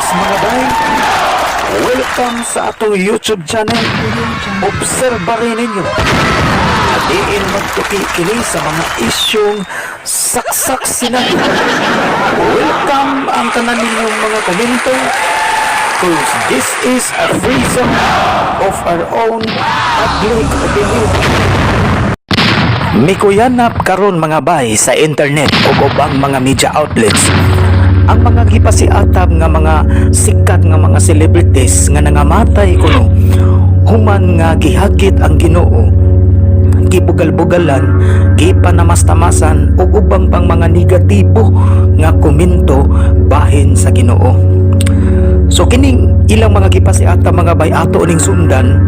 Oras, mga bay. Welcome sa atong YouTube channel. Obserba rin ninyo. Diin magtuki kini sa mga isyong saksak sinabi. Welcome ang tanan ninyong mga komento, 'cause this is a free zone of our own public opinion. Mikuyanap karon, mga bay, sa internet ug ubang mga media outlets ang mga gipasiatab nga mga sikat nga mga celebrities nga nangamatay kuno human nga gihagit ang Ginoo, gibugal-bugalan, gipanamastamasan ug ubang pang mga negatibo nga komento bahin sa Ginoo. So kining ilang mga gipasiatab, mga bay, ato ning sundan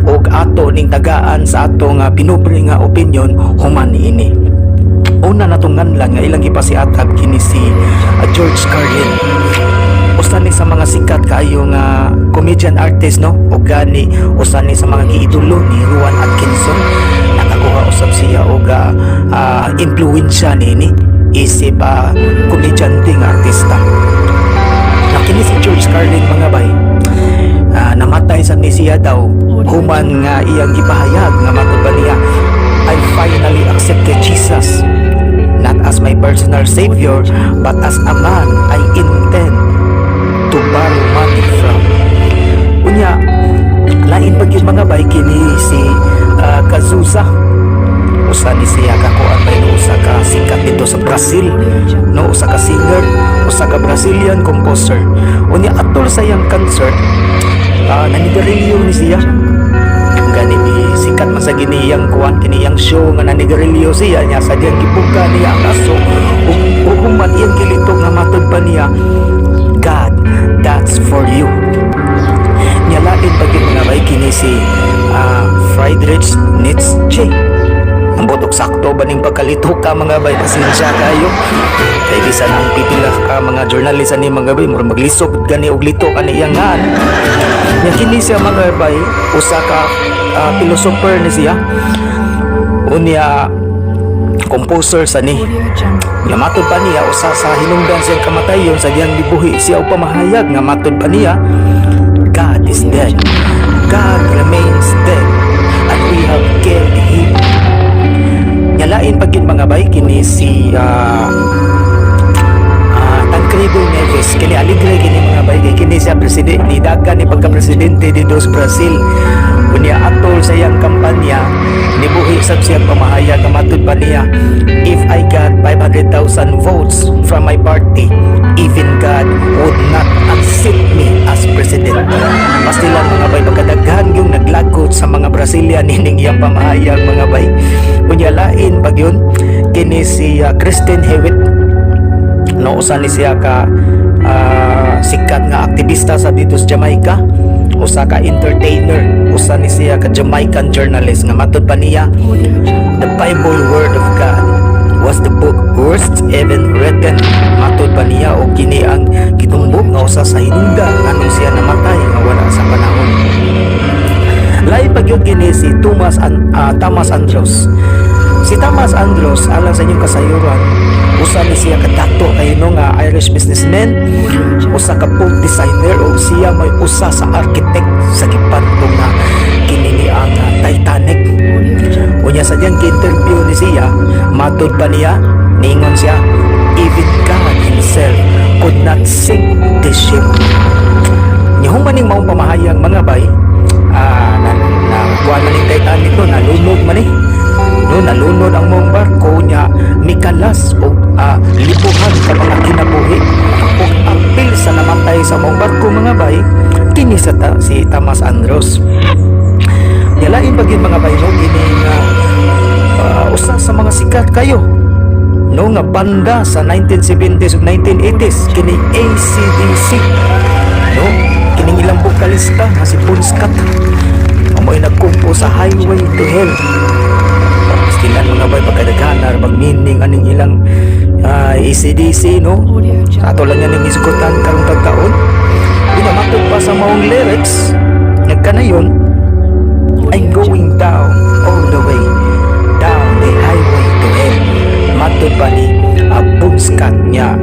ug ato ning tagaan sa ato nga pinubre nga opinion human niini. Una natong nganlan nga ilang gipasiatab, kini si George Carlin. Usa ni sa mga sikat kaayo nga comedian artist, no, ug gani usa ni sa mga giidolo ni Rowan Atkinson. Nakakuha usab siya og impluwensya niini isip komedyante nga artista. Na kini si George Carlin, mga bay, namatay sa ni siya daw human nga iyang gipahayag nga matud ba niya, "I finally accepted Jesus, not as my personal savior but as a man I intend to borrow money from." Unya lain pa gyud, mga bay, kini si Cazuza. Usa ni siya ka kuan bay, no, usa ka sikat dito sa Brazil, no, usa ka singer, usa ka Brazilian composer. Unya atol sa iyang concert, nanigarilyo ni siya. Gani ni sikat man sa giniyang kuan, kini iyang show nga nanigarilyo siya niya sa diyang gibuga niya ang aso ug ug human iyang gilitok nga matud pa niya, "God, that's for you." Nya lain pa gyud, mga bay, kini si Friedrich Nietzsche. Ambot og sakto ba ning pagkalito ka, mga bay, pasensya kayo. Kay bisan ang pipila ka mga journalist ani, mga bay, murag maglisok gani og lito ani iyang ngan. Nya kini siya, mga bay, usa ka philosopher ni siya. Unya composer sa ni. Nga matud pa niya, usa sa hinungdan siyang kamatayon sa diyang gibuhi siya og pamahayag nga matud pa niya, "God is dead. God remains dead and we have killed him." Nya lain pa gyud, mga bay, kini si Tancredo Neves. Kini aligre kini, mga bay, kay kini siya presidente ni dagan ni pagka presidente dito sa Brazil. Unya atol sa iyang kampanya, nibuhi sab siya pamahayag nga matud pa niya, "If I got 500,000 votes from my party, even God would not accept me as president." Pastilan, mga bay, pagkadaghan yung naglagot sa mga Brazilian ining iyang pamahayag, mga bay. Unya lain pag yun kini si Kristen Hewitt, no, usa ni siya ka sikat nga aktivista sa dito sa Jamaica, usa ka entertainer, usa ni siya ka Jamaican journalist nga matud pa niya, "The Bible, Word of God, was the book worst ever written." Matud pa niya og kini ang gitumbok nga usa sa hinungdan nganong siya namatay nga wala sa panahon. Lain pa gyud kini si Thomas Andrews. Si Thomas Andrews, alang sa inyong kasayuran, usa ni siya kadato kayo, no, nga Irish businessman, usa ka boat designer o siya may usa sa architect sa gipantong nga kini ni ang Titanic. Unya sa diyang interview ni siya, matud pa niya, niingon siya, "Even God himself could not sink this ship." Nya human ning maong pamahayag, mga bay, na, na kuan man ning Titanic, no, nalunod man eh. No, nalunod ang maong barko nya mikalas og libuhan ka mga kinabuhi ug apil sa namatay sa maong barko, mga bay, kini si Thomas Andrews. Nya lain pa gyud, mga bay, no, kini nga usa sa mga sikat kayo, no, nga banda sa 1970s ug 1980s, kini AC/DC, no, kining ilang bokalista nga si Bon Scott mo'y nagkompo sa Highway to Hell. Pastilan, mga bay, pagkadaghan bag meaning aning ilang AC/DC, no. Ato lang yan ning isgutan karong tagtaon. Pinamatod pa sa maong lyrics nagkanayon, "I'm going down all the way down the highway to hell." Matod pa ni Bon Scott niya.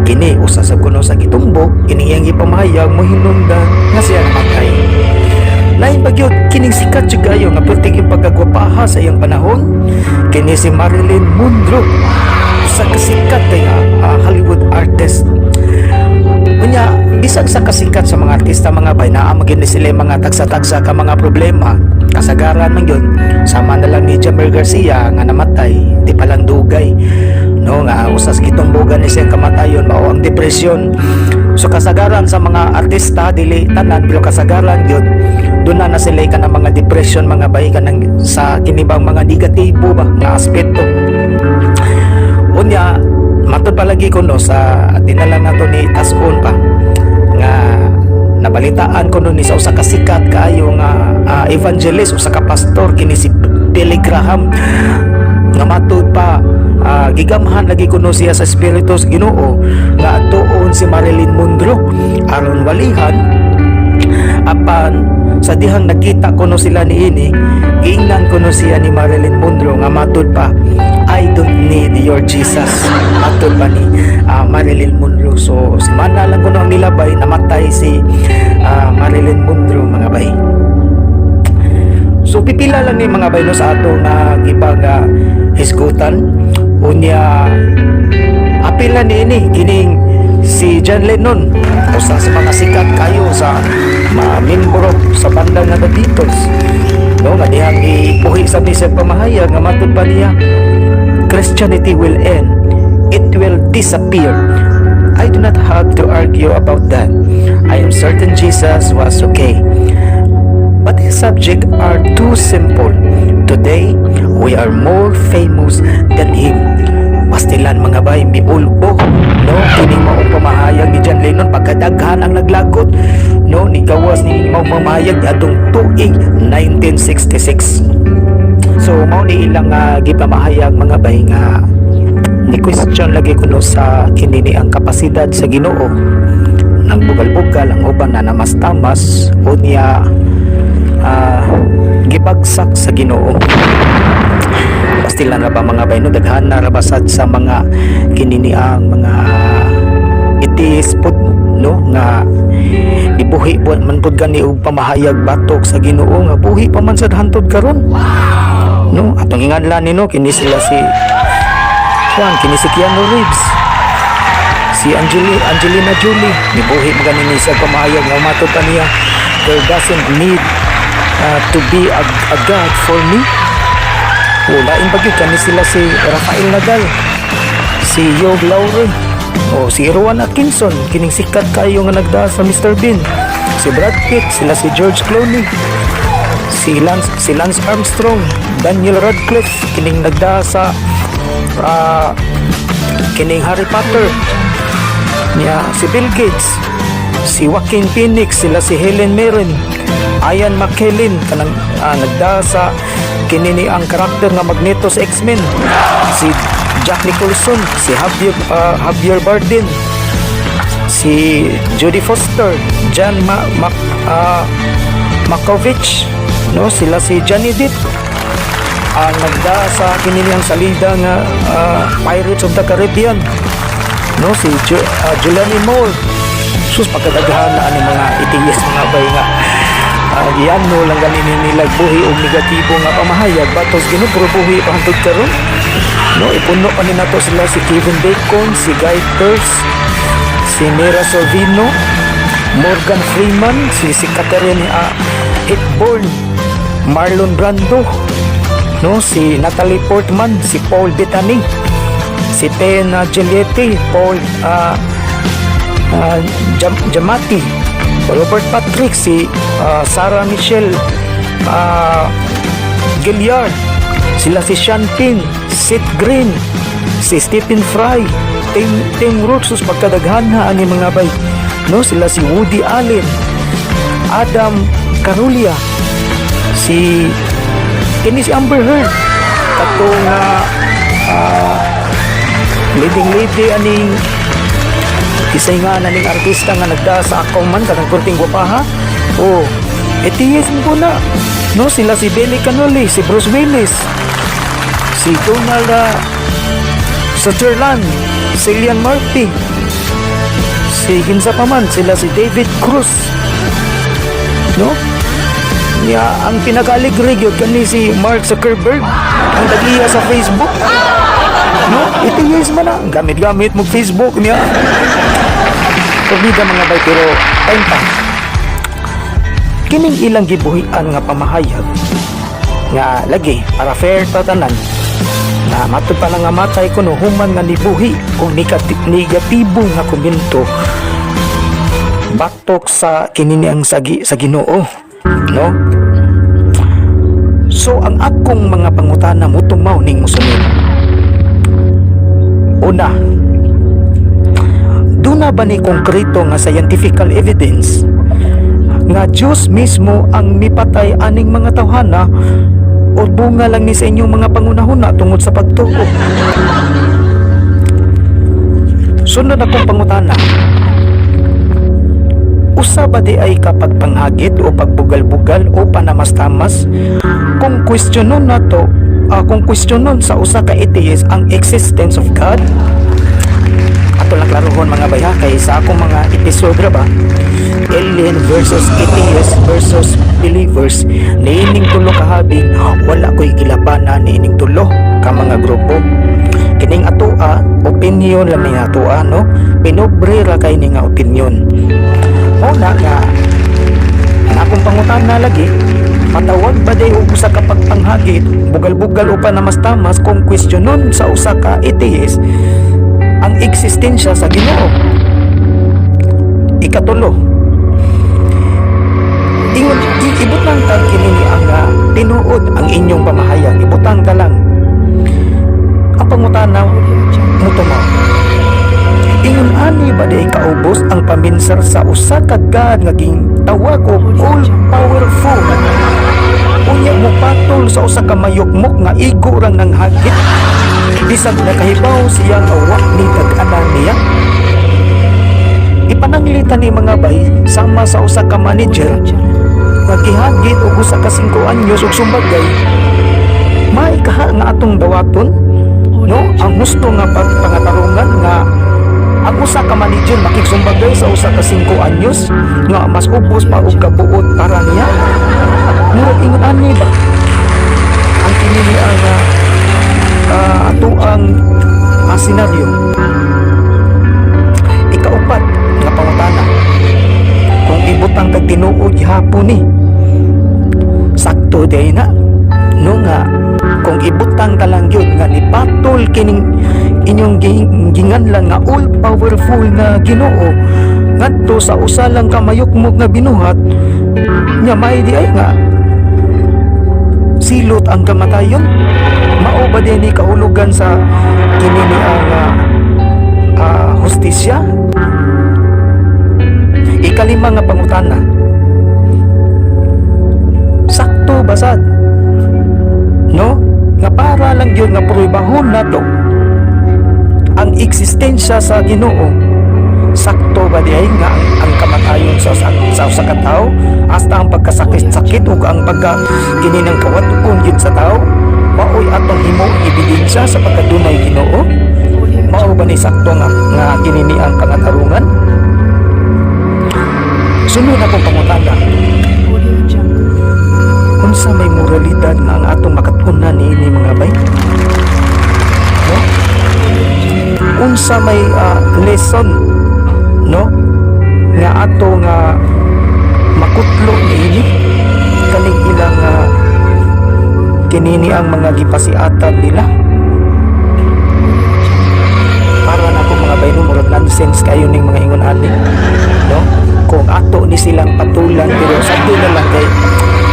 Kini usa sa kuno sa gitumbok kini iyang gipamahayag mohinungdan nga siya namatay. Lain pa gyud kining sikat jud kayo nga perting yung pagkagwapaha sa iyang panahon, kini si Marilyn Monroe, usa ka sikat kay Hollywood artist. Unya, bisan sa kasikat sa mga artista, mga bay, naa man gyud ni sila yung mga tagsa-tagsa ka mga problema. Kasagaran man yun, sama na lang ni Jammer Garcia nga namatay, di pa lang dugay. No, nga usas gitumbogan ni siyang kamatayon mao ang depresyon. So kasagaran sa mga artista, dili tanan pero kasagaran yun, doon na na sila ka ng mga depression, mga bay, kanang sa kinibang mga negatibo ba nga aspeto. Unya, matod palagi ko, no, sa dinala nato ni Taskon pa nga nabalitaan ko no ni sa usa ka sikat kaayo nga evangelist, usa ka pastor, kini si Billy Graham, nga matud pa gigamhan lagi kuno siya sa espiritu sa Ginoo nga atuon si Marilyn Monroe aron walihan. Apan sa dihang nakita kuno sila niini, giingnan kuno siya ni Marilyn Monroe nga matud pa, "I don't need your Jesus," matud pa ni Marilyn Monroe. So si mana lang kuno ang nilabay, namatay si Marilyn Monroe, mga bay. So pipila lang ni, mga bay, no, sa ato nga gipag hisgutan. Unya, apil na niini kining si John Lennon, usa sa mga sikat kayo sa mga membro sa banda nga The Beatles, no, nga dihang ipuhi sa bisag pamahayag nga matud pa niya, "Christianity will end. It will disappear. I do not have to argue about that. I am certain Jesus was okay. But his subjects are too simple. Today, we are more famous than him." Pastilan, mga bay, miulbo, no? Kining maong pamahayag ni John Lennon, pagkadaghan ang naglagot, no? Ni gawas ni maong pamahayag adtong tuig 1966. So, mao ni ilang gipamahayag, mga bay, nga ni question lagi kuno sa kinini ang kapasidad sa Ginoo. Nagbugal-bugal ang uban na namas-tamas, unya gibagsak sa Ginoo. Pastilan ra ba, mga bay, no, daghan na ra basad sa mga kinini ang mga atheist pod, no, nga ibuhi po man pud gani og pamahayag batok sa Ginoo nga buhi pa man sad hantod karon, no. Atong inganlan ni, no, kini sila si Juan, kini si Keanu Reeves, si Angelina Jolie, nibuhi man gani ni sa pamahayag nga matod pa niya, "There doesn't need to be a God for me." Wala pa gyud kani sila si Rafael Nadal, si Hugh Laurie, o si Rowan Atkinson, kining sikat kayo nga nagdaa sa Mr. Bean, si Brad Pitt, sila si George Clooney, si Lance Armstrong, Daniel Radcliffe, kining nagdaa sa kining Harry Potter niya, si Bill Gates, si Joaquin Phoenix, sila si Helen Mirren, Ian McKellen, kanang nagdaa sa kinini ang karakter nga Magneto sa X-Men, si Jack Nicholson, si Javier Bardem, si Jodie Foster, John Malkovich, no, sila si Johnny Depp, ang nagda sa kinini ang salida nga Pirates of the Caribbean, no, si Julianne Moore. Sus, pagkadaghan na ani mga atheist, mga bay, nga yan no lang gani nila buhi og negatibo nga pamahayag batok sa Ginoo, pero buhi pa hantod karon, no. Ipuno pa ni nato sila si Kevin Bacon, si Guy Pearce, si Mira Sorvino, Morgan Freeman, si Katharine Hepburn, Marlon Brando, no, si Natalie Portman, si Paul Bettany, si Penn Jillette, Paul Giamatti, Robert Patrick, si Sarah Michelle Gellar, sila si Sean Penn, Seth Green, si Stephen Fry, Tim Roth. Sus, pagkadaghan ha ani, mga bay, no, sila si Woody Allen, Adam Carolla, si kini si Amber Heard, katong leading lady aning kisay nga na ning artista nga nagda sa Aquaman, kanang kurting gwapaha. Oh, atheist mo na, no. Sila si Billy Connolly, si Bruce Willis, si Donald Sutherland, Cillian Murphy. Si kinsa pa man sila, si David Cruz, no? Nya ang pinakaligre gyud kani si Mark Zuckerberg, ang tag-iya sa Facebook, no? Atheist man na, gamit-gamit mo Facebook niya. Pabida, mga bay, pero time pa. Kining ilang gibuhian nga pamahayag nga lagi para fair ta tanan na matud pa lang nga matay kuno human nga nibuhi og negatibo nga komento batok sa kinini ang sagi sa Ginoo, no? So ang akong mga pangutana mutumaw ning musunod. Una, duna ba ni konkreto nga scientifical evidence nga Diyos mismo ang mipatay aning mga tawhana o bunga lang ni sa inyong mga pangunahuna tungod sa pagtuo? Sunod akong pangutana, usa ba di ay kapag panghagit o pagbugal-bugal o panamastamas kung kwestiyonon nato, kung kwestiyonon sa usa ka atheist ang existence of God? Ato lang klarohon, mga bay, ha, kay sa akong mga episode ra ba, alien versus atheist versus believers, niining tulo ka habing wala ko'y gilabanan niining tulo ka mga grupo. Kining atoa, opinion lang ni atoa, no? Pinobre ra kay ni nga opinion. Mao na nga ang akong pangutana lagi, patawag ba day og usa ka pagpanghagit, bugal-bugal o panamastamas kung kwestiyonon sa usa ka atheist ang eksistensya sa Ginoo? Ikatulo, ingon ibutang tag kini ni ang tinuod ang inyong pamahayag, ibutang ka lang. Ang pangutana mutumaw, ingon ani ba di kaubos ang paminsar sa usa ka God nga gintawag og all powerful, unya mopatol sa usa ka mayukmok nga igo rang nanghagit bisag nakahibaw siya nga wa ni dag-anan niya? Ipananglitan ni, mga bay, sama sa usa ka manager nga gihagit og usa ka 5 anyos ug sumbagay maikaha nga atong dawaton, no, ang husto nga pagpangatarungan nga ang usa ka manager makigsumbagay sa usa ka 5 anyos nga mas ubos pa og kabuot para niya? Murag ingon ani ba ang kini ni ang atoang senaryo? Ikaupat nga pangutana, kung ibutang kag tinuod gihapon ni, sakto day na, no, nga kung ibutang ka lang gyud nga nipatol kining inyong ginganlan nga all powerful nga Ginoo ngadto sa usa lang ka mayukmok nga binuhat nya, may di ay nga silot ang kamatayon? Mao ba din ni kahulugan sa kini ni ang hustisya? Ikalima nga pangutana, sakto basad, no, nga para lang gyud nga pruebahon nato ang eksistensya sa Ginoo, sakto ba di ay nga ang kamatayon sa usa ka tawo, hasta ang pagkasakit-sakit ug ang pagka kini ng kawat-on gyud sa tawo, maoy atong himo ebidensya sa pagkadunay Ginoo? Mao ba ni sakto nga kini ni ang pangatarungan? Sunod akong pangutana, unsa may moralidad nga ang atong makatunan niini, mga bay, no? Unsa may lesson, no, nga ato nga makutlo niini kaning ilang kinini ang mga gipasiatan nila? Para na ako, mga bay, no, murag nonsense kayo ning mga ingon ani, no, kung ato ni silang patulan. Pero sa na lang kay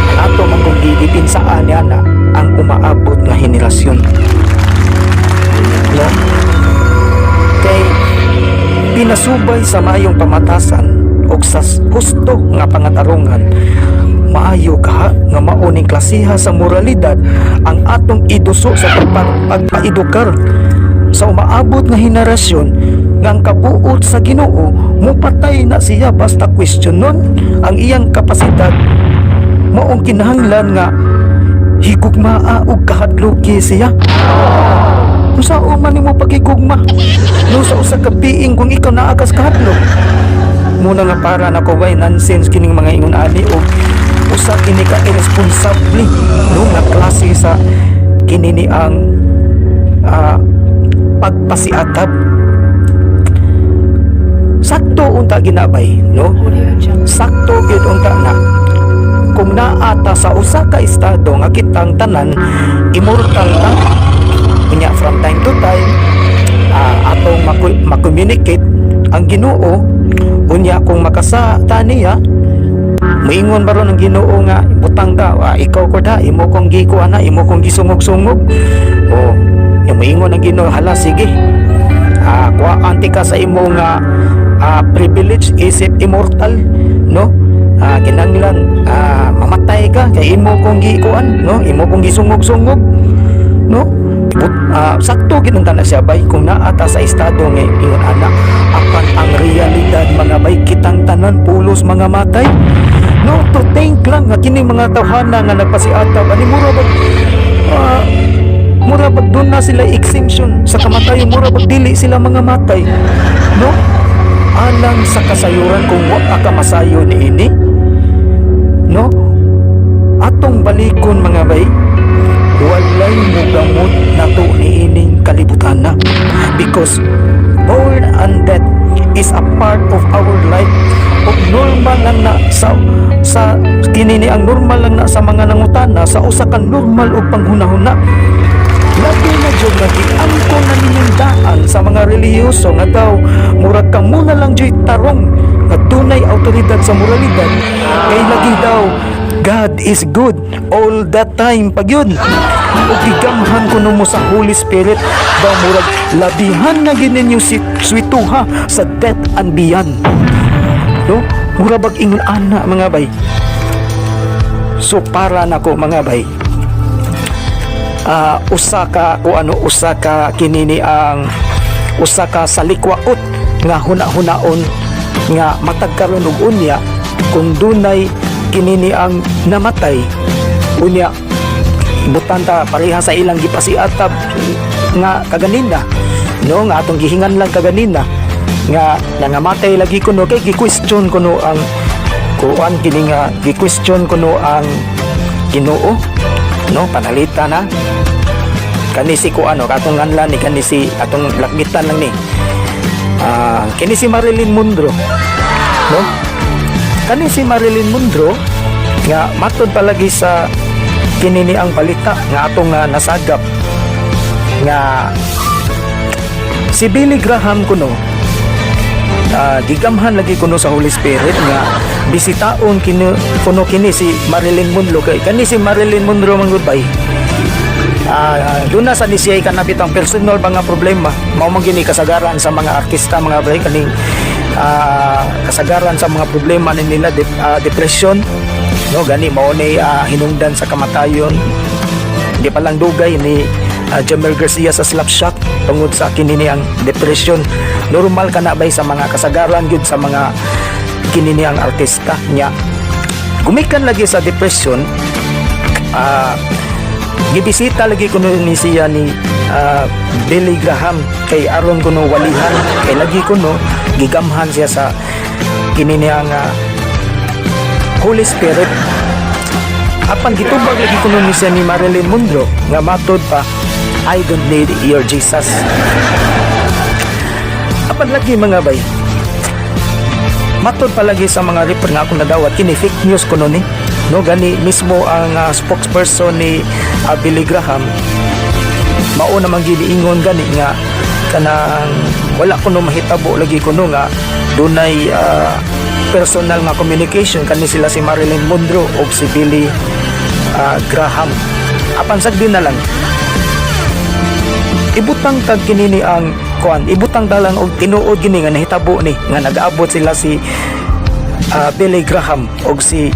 ang ato man kung gidipinsaan niya na ang umaabot nga henerasyon, no, kay pinasubay sa maayong pamatasan og sa husto nga pangatarungan, maayo ka nga mao ning klasiha sa moralidad ang atong iduso sa pagpaedukar sa umaabot nga henerasyon nga ang kabuot sa Ginoo mupatay na siya basta kwestiyonon ang iyang kapasidad, maong kinahanglan nga higugmaa og kahadluki siya? Unsaon man nimo pagigugma, no, sa usa ka being kung ikaw naa kas kahadlok? Mao na nga para nako bay, nonsense kining mga ingon ani og usa kini ka irresponsable, no, nga klase sa kini ni ang pagpasiatab. Sakto unta ginabay, no? Audio Jungle. Sakto gyud unta na kung naata sa usa ka estado nga kitang tanan immortal ta, unya from time to time atong ma-communicate ang Ginoo. Unya kung makasata niya, moingon ba ron ang Ginoo nga butang daw, ikaw ko da imo kong gikuha na, imo kong gisungog-sungog o yung moingon ang Ginoo, "Hala, sige, kuha anti ka sa imo nga privilege isip immortal, no? Kinanglan mamatay ka kay imo kong gikuan, no, imo kong gisungog-sungog," no? Sakto gid na siya bay kung naata sa estado nga ingon ana. Apan ang realidad, mga bay, kitang tanan pulos mga matay, no? To think lang nga kini mga tawhana nga nagpasiatab ani, mura bag doon na sila exemption sa kamatayon, mura bag dili sila mga matay, no? Alang sa kasayuran, kung wa ka masayo niini, no, atong balikon, mga bay, walay mugamot nato niining kalibutan na, because born and death is a part of our life ug normal lang na sa kinini ang normal lang na sa mga nangutana sa usa ka normal ug panghunahuna. Labi na jud nga giangkon na ninyong daan sa mga relihiyoso nga daw murag kamo na lang juy tarong nga dunay awtoridad sa moralidad, kay lagi daw God is good all the time pag yun. Ug gigamhan kuno mo sa Holy Spirit, daw murag labihan na gid ninyo si swituha sa death and beyond, no? Mura bag ingon ana, mga bay. So para nako, mga bay, usa ka o ano, usa ka kinini ang usa ka salikwaot nga huna-hunaon nga matag karon ug unya kung dunay kinini ang namatay, unya butan ta pareha sa ilang gipasiatab nga kaganina, no, nga atong gihingan lang kaganina nga nangamatay lagi kuno, kay gi-question kuno ang kuan kini nga gi-question kuno ang Ginoo, no? Panalita na kani si kuano katong nganlan ni kani si atong lakbitan lang ni kini si Marilyn Monroe, no? Kani si Marilyn Monroe nga matod palagi sa kini ni ang balita nga atong nasagap nga si Billy Graham kuno, gigamhan lagi kuno sa Holy Spirit nga bisitaon kini kuno kini si Marilyn Monroe, kay kani si Marilyn Monroe man gud bay, doon na sa ni siya kanabit ang personal ba nga problema. Mao man gini kasagaran sa mga artista, mga bay, kaning kasagaran sa mga problema ni nila, depression, no? Gani mao ni hinungdan sa kamatayon. Di pa lang dugay ni Jamel Garcia sa Slapshot tungod sa kini ang depression. Normal ka na bay sa mga kasagaran gyud sa mga kini ang artista niya. Gumikan lagi sa depression, gibisita lagi kuno ni siya ni Billy Graham kay aron kuno walihan, kay lagi kuno gigamhan siya sa kini niya nga Holy Spirit. Apan gitubag lagi kuno ni siya ni Marilyn Monroe nga matod pa, "I don't need your Jesus." Apan lagi, mga bay, matod palagi sa mga report nga akong nadawat, kini fake news kuno ni, no? Gani mismo ang spokesperson ni Billy Graham mao namang giniingon gani nga kanang wala kuno mahitabo lagi kuno nga dunay personal nga communication kani sila si Marilyn Monroe o si Billy Graham. Apan sagdi na lang, ibutang tag kini ni ang kuan, ibutang ta lang og tinuod gini nga nahitabo ni nga nag-abot sila si Billy Graham og si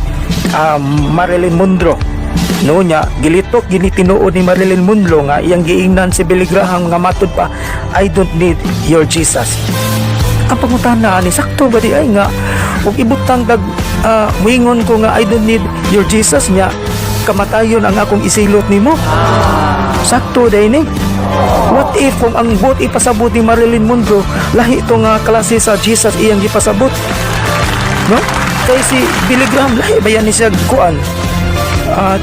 Marilyn Monroe, no? Nya gilitok gini tinuod ni Marilyn Monroe nga iyang giingnan si Billy Graham nga matud pa, "I don't need your Jesus." Ang pangutana ani, sakto ba di ay nga ug ibutang dag muingon ko nga, "I don't need your Jesus," nya kamatayon ang akong isilot nimo? Sakto day ni? What if kung ang buot ipasabot ni Marilyn Monroe, lahi to nga klase sa Jesus iyang gipasabot? No, kay si Billy Graham, lahi ba yan ni siya kuan,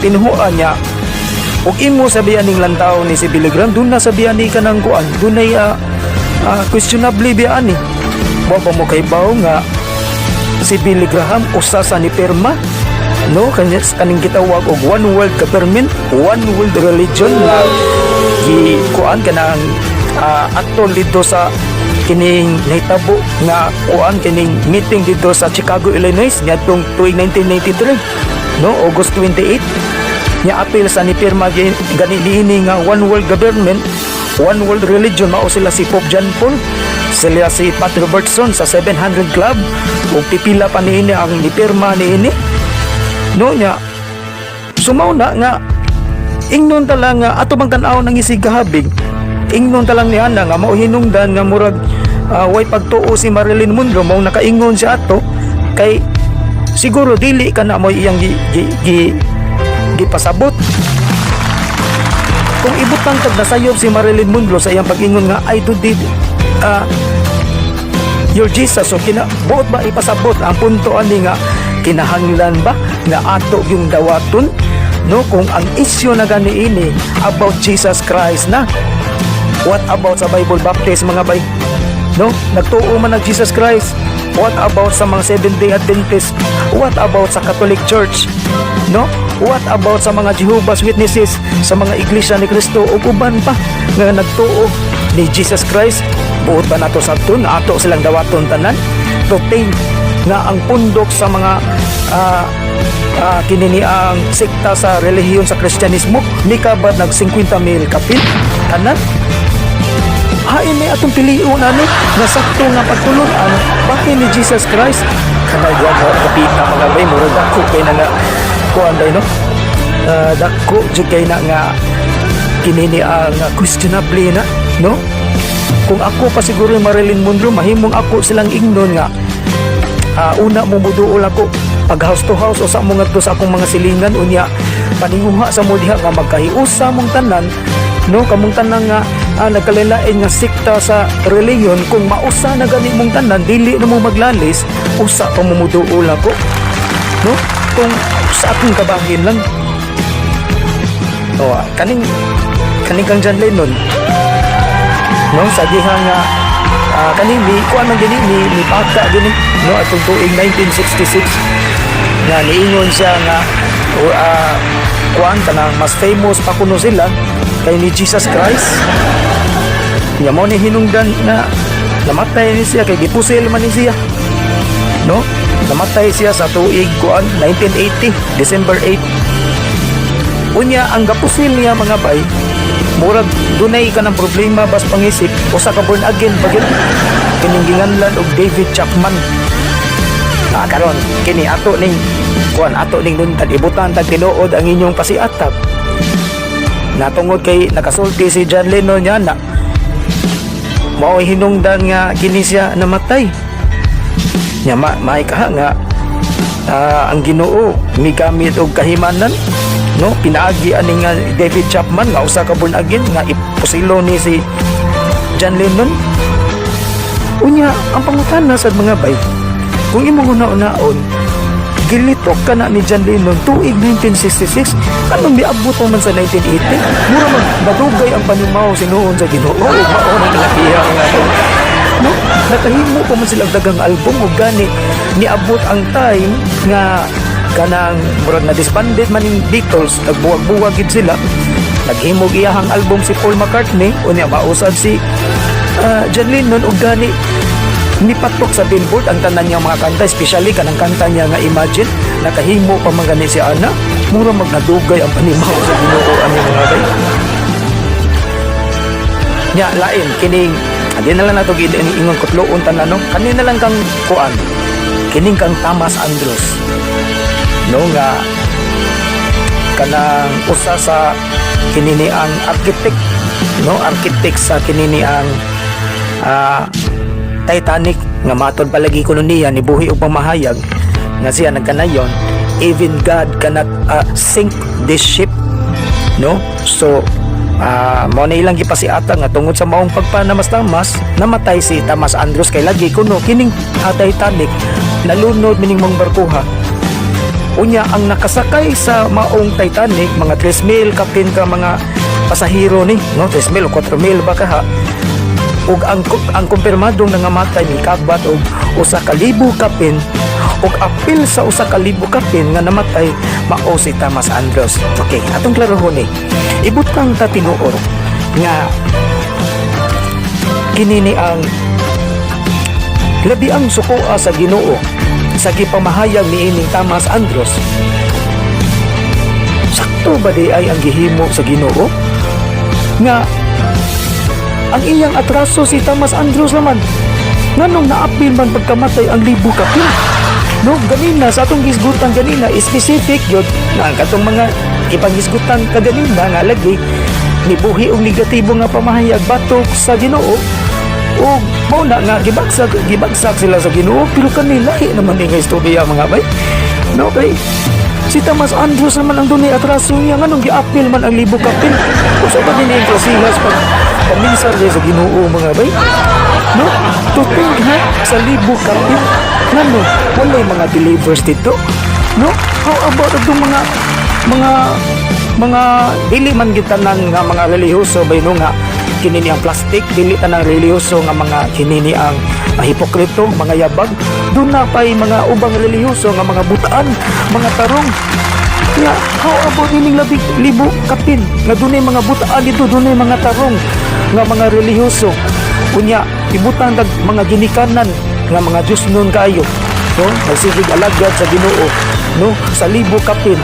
tinuhuan niya ug imo sabihan ning lantaw ni si Billy Graham, duna sa biyan ni kanang kuan, dunay questionably biyan ni. Wa ba mo kaybaw nga si Billy Graham usa sa ni pirma, no, kanya kaning gitawag og one world government, one world religion nga gi kuan kanang atol dito sa kining nahitabo nga kuan, kining meeting dito sa Chicago, Illinois ngadtong tuig 1993, no, August 28 nya? Apil sa ni pirma gani niini nga one world government, one world religion, mao sila si Pope John Paul, sila si Pat Robertson sa 700 Club ug pipila pa niini ang nipirma niini, no? Nya sumaw na nga ingnon ta lang nga ato bang tan-aw nang isig kahabig, ingnon ta lang ni ana nga mao hinungdan nga murag way pagtuo si Marilyn Monroe, mao nakaingon siya ato, kay siguro dili ka na mo iyang gi gipasabot. Kung ibutang tag nasayop si Marilyn Monroe sa iyang pag-ingon nga "I do did your Jesus", so kina buot ba ipasabot ang punto ani nga kinahanglan ba nga ato yung dawaton, no, kung ang isyu na gani ini about Jesus Christ na? What about sa Bible Baptist, mga bay, no? Nagtuo man nag Jesus Christ. What about sa mga Seventh Day Adventist? What about sa Catholic Church, no? What about sa mga Jehovah's Witnesses, sa mga Iglesia ni Cristo ug uban pa nga nagtuo ni Jesus Christ? Buot ba nato sabton ato silang dawaton tanan, to think nga ang pundok sa mga kini ni ang sekta sa relihiyon sa Kristyanismo mikabat nag 50 mil kapil tanan? Hain may atong piliun ani nga sakto nga pagtulon-an bakit ni Jesus Christ kanay wa mo kapita, mga bay? Murag dako kay na nga kuan day, no? Dako jud kay na nga kini ni ang questionably na, no? Kung ako pa siguro yung Marilyn Monroe, mahimong ako silang ingnon nga una mo muduol ako pag house to house o sa mo ngadto sa akong mga silingan. Unya paninguha sa mo diha nga magkahiusa mong tanan, no, kamong tanan nga nagkalain nga sekta sa relihiyon. Kung mausa na gani mong tanan, dili na mo maglalis, usa pa mo muduol ako, no, kung sa akong kabahin lang. Oh, kaning kaning kang John Lennon, no, sa diha nga kaning ni kuan man gini ni paka gini, no, atong tuig 1966 nga niingon siya nga kuan kanang mas famous pa kuno sila kay ni Jesus Christ nya. Mo ni hinungdan na namatay ni siya kay gipusil man ni siya, no? Namatay siya sa tuig kuan 1980, December 8. Unya ang gapusil niya, mga bay, murag dunay ka ng problema bas pangisip, usa ka born again pa gyud kining ginganlan og David Chapman. Karon kini ato ning kuan, ato ning nuntad, ibutan tag tinuod ang inyong pasiatap natungod kay nakasulti si John Lennon niya na mao hinungdan nga kini siya namatay nya. Ma may kaha nga ang Ginoo migamit og kahimanan, no, pinaagi ani nga David Chapman nga usa ka born again nga ipusilo ni si John Lennon. Unya ang pangutana sa mga bay, kung imong una-unaon gilitok ka na ni John Lennon tuig 1966, kanong miabot pa man sa 1980, mura mag nadugay ang panimaw sinuon sa Ginoo ug mao na kalakiha nga, no? Nakahimo pa man sila og daghang album ug gani niabot ang time nga kanang murag na disbanded man ning Beatles, nagbuwag-buwag gid sila, naghimog iyahang album si Paul McCartney. Unya mausab si John Lennon ug gani nipatok sa Billboard ang tanan niyang mga kanta, especially kanang kanta niya nga "Imagine". Nakahimo pa man gani si ana. Mura magnadugay ang panimaw sa Ginoo ani, mga bay. Nya lain kining di na lang nato gid ingon kutloon tanan, no? Kani na lang kang kuan, kining kang Thomas Andrews, no, nga kanang usa sa kinini ang architect, no, architect sa kinini ang Titanic nga matod palagi kuno niya nibuhi og pamahayag nga siya nagkanayon, "Even God cannot sink this ship," no? So mao na ilang gipasiata nga tungod sa maong pagpanamas-tamas namatay si Thomas Andrews kay lagi kuno kining Titanic. Nalunod mining mong barkuha. Unya ang nakasakay sa maong Titanic, mga 3,000 kapin ka mga pasahero ni, no? 3,000 o 4,000 ba kaha. Ug ang kumpirmadong nangamatay mikabat og 1,000 kapin, ug apil sa 1,000 kapin nga namatay mao si Thomas Andrews. Okay, atong klarohon ni. Ibutang ta tinuod nga kini ni ang labi ang sukoa sa Ginoo sa gipamahayag niining Thomas Andrews. Sakto ba di ay ang gihimo sa Ginoo nga ang iyang atraso si Thomas Andrews naman? Nganong naapil man pagkamatay ang libo kapin? No, ganina sa atong gisgutan ganina, specific yun na ang katong mga ipanghisgutan kaganina nga lagi nibuhi og negatibo nga pamahayag batok sa Ginoo o mao na nga gibagsak gibagsak sila sa Ginoo, pero kanila naman ni nga istorya, mga bay, no? Kay si Thomas Andrews naman ang dunay atraso niya, nganong giapil man ang libo kapin? Usa ba din ang klasihas pag paminsar sa Ginoo, mga bay, no? To think ha, sa libo kapin, ngano walay mga believers dito, no? How about itong mga dili man gitanan nga mga relihiyoso bay, no, nga kini ni ang plastic, dili tanang relihiyoso nga mga kini ni ang hipokrito, mga yabag. Doon na pay mga ubang relihiyoso nga mga butaan, mga tarong nga. How about ining labig libo kapin nga dunay mga butaan dito, dunay mga tarong nga mga relihiyoso? Unya ibutang dag mga ginikanan nga mga Diyos nun kaayo, no, nagsigig alagad sa Ginoo, no, sa libo kapin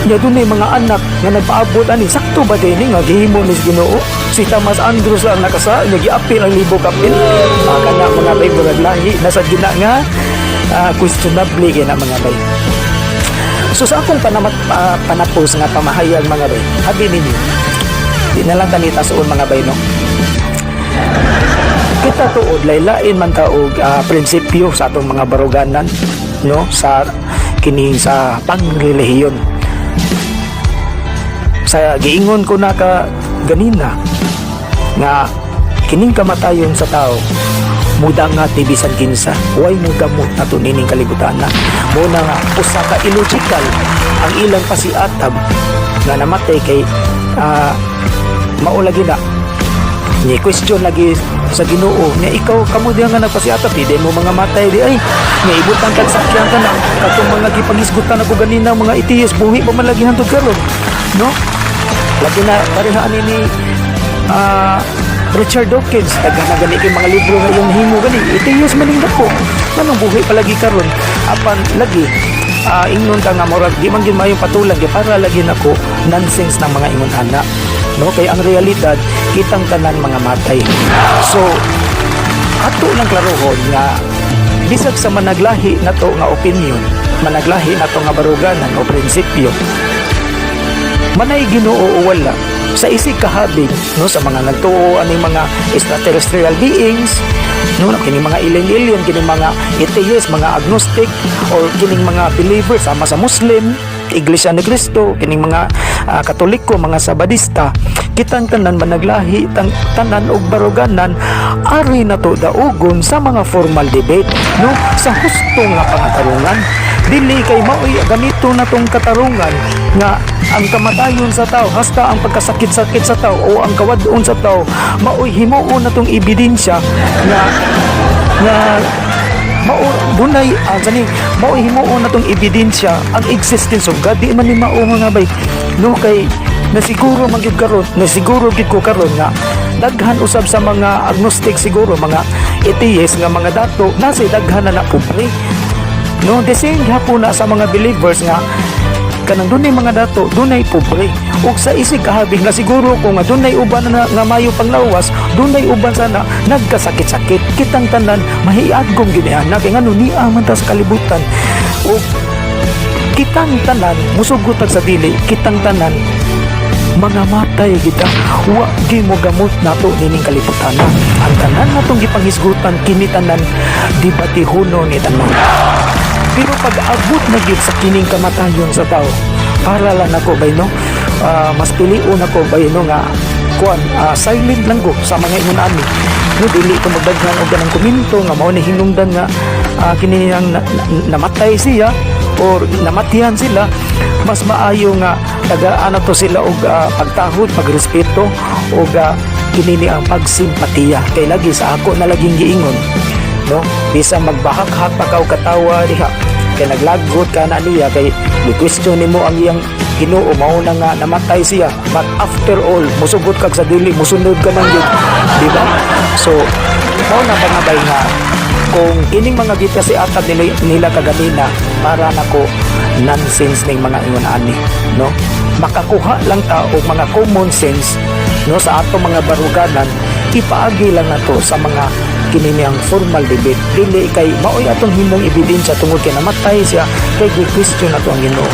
nya dunay mga anak nga nagpaabot ani. Sakto ba din nga gihimo ni Ginoo? Si Thomas Andrews lang nakasa nga giapil ang libo kapin. Kana, mga bay, murag lahi nasa gina nga questionable kay na, mga bay. So sa akong panapos nga pamahayag, mga bay, habi ninyo, di na lang tanita suon, mga bay, no? Kita tuod laylain man ta og prinsipyo sa atong mga baruganan, no, sa kini sa pangrelihiyon. Sa giingon ko na ka ganina nga kining kamatayon sa tao mudangat ni bisan kinsa, way mo gamot nato nining kalibutan na mo na nga usa ka illogical ang ilang pasiatab nga namatay kay mao lagi na ni question lagi sa Ginoo nga ikaw kamo diha nga nagpasiatab, di mo mga matay di ay nga ibutang kag sakyan ka na katong mga gipangisgutan ako ganina, mga atheist, buhi pa man lagi hantod karon, no? Lagi na pareha ani ni Richard Dawkins. Daghan na gani kay mga libro nga iyong himo gani, atheist man ning dako, nganong buhi pa lagi karon? Apan lagi ingnon ka nga murag di man gyud mayong patulan kay para lagi nako nonsense ng mga ingon ana, no? Kay ang realidad, kitang tanan mga matay. So ato lang klarohon nga bisag sa managlahi nato nga opinion, managlahi nato nga baruganan o prinsipyo, manay Ginoo o wala, sa isig kahabig, no, sa mga nagtuo aning mga extraterrestrial beings, no, kining mga alien alien, kining mga atheist, mga agnostic, or kining mga believers sama sa Muslim, Iglesia ni Cristo, kining mga Katoliko, mga Sabadista, kitang tanan managlahi tang tanan og baruganan, ari nato daugon sa mga formal debate, no, sa husto nga pangatarungan. Dili kay maoy gamito natong katarungan nga ang kamatayon sa tao, hasta ang pagkasakit-sakit sa tao o ang kawad-on sa tao, maoy himuon natong ebidensya nga nga mao dunay sani mao himuon natong ebidensya ang existence of God. Di man ni mao, mga bay, no? Kay nasiguro man gyud karon, nasiguro gyud ko karon nga daghan usab sa mga agnostic siguro, mga atheist nga mga dato nasa daghan na na pobre, no? The same gihapon na sa mga believers nga kanang dunay mga dato, dunay pobre. Ug sa isig kahabing na siguro ko nga dunay uban na nga mayo panglawas, dunay uban sana nagkasakit-sakit. Kitang tanan mahiagom gyud ni ana kay ngano niya man ta sa kalibutan. Ug kitang tanan musugot sa dili, kitang tanan mga matay kita, wa gi mo gamot nato nining kalibutan. Ang tanan natong gipanghisgutan kini tanan debatihono ni tanan, pero pag abot na gyud sa kining kamatayon sa tao, para lang nako bay, no, mas pilion ako bay, no, nga kuan, silent lang ko sa mga ingon ani, no? Dili ko magdaghan og ganang komento nga mao ni hinungdan nga kini ang namatay siya or namatihan sila. Mas maayo nga tagaan to sila og pagtahod, pagrespeto og kini ni ang pagsimpatiya, kay lagi sa ako na laging giingon, no, bisan magbahakhak pa ka og katawa diha kay naglagot ka na niya, kay gi-question nimo ang iyang Ginoo, mao na nga namatay siya, but after all musugot kag sa dili musunod ka man gyud, di ba? So mao na ba nga bay nga kung kining mga gipasiatab nila kaganina, para nako nonsense ning mga ingon ani, no? Makakuha lang ta og mga common sense, no, sa ato mga baruganan. Ipaagi lang nato sa mga kini niyang formal debate, dili kay maoy atong himong ebidensya tungod kay namatay siya kay gi-question nato ang Ginoo.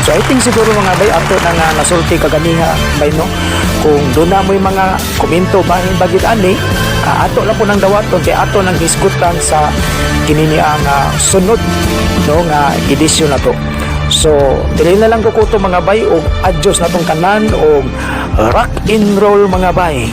So I think siguro, mga bay, ato na nga nasulti kaganiha, bay, no? Kung duna mo'y mga komento bahin bagit ani, ato lang po nang dawaton kay ato nang hisgutan sa kini niya nga sunod, no, nga edisyon na to. So dili na lang ko kuto, mga bay, og adyos natong tanan og rock and roll, mga bay.